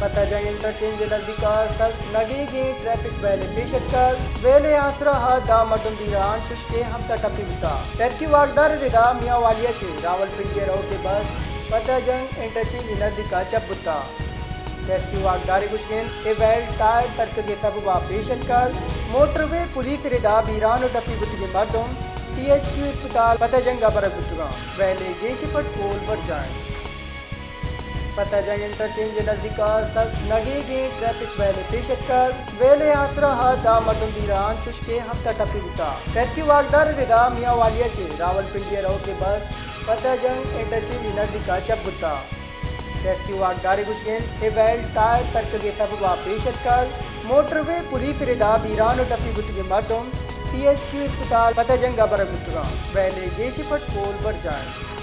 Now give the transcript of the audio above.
پتہ جنگ انٹرچینج ءِ نزیک ءَ سک نگیگیں ٹریفک ویل ءِ پیش اتکگ۔ ویل ءِ آسرا ءَ دہ مردم بیران چشکہ ہپتہ ٹپی بوتگ۔ ریسکیو واکدار ءِ ردا میاں والی ءَ چہ راولپنڈی ءَ روک ءِ بس پتہ جنگ انٹرچینج ءِ نزیک ءَ چپ بوتگ۔ ریسکیو واکدار ءِ گوشگ انت کہ ویل ٹائر ترکگ ءِ سبب ءَ پیش اتکگ۔ موٹروے پولیس ءِ ردا بیران ءُ ٹپی بوتگیں مردم پی ایچ کیو اسپتال پتہ جنگ ءَ برگ بوتگ انت۔ ویل ءِ گیش پٹ پول برجاہ انت۔ پتہ جنگ انٹرچینج ءِ نزیک ءَ سک نگیگیں ٹریفک ویل ءِ پیش اتکگ۔ ویل ءِ آسرا ءَ دہ مردم بیران چشکہ ہپتہ ٹپی بوتگ۔ ریسکیو واکدار ءِ ردا میاں والی ءَ چہ راولپنڈی ءَ روک ءِ بس پتہ جنگ انٹرچینج ءِ نزیک ءَ چپ بوتگ۔ ریسکیو واکدار ءِ گوشگ انت کہ ویل ٹائر ترکگ ءِ سبب ءَ پیش اتکگ۔ موٹروے پولیس ءِ ردا بیران ءُ ٹپی بوتگیں مردم پی ایچ کیو اسپتال پتہ جنگ ءَ برگ بوتگ انت۔ ویل ءِ گیش پٹ پول برجاہ انت۔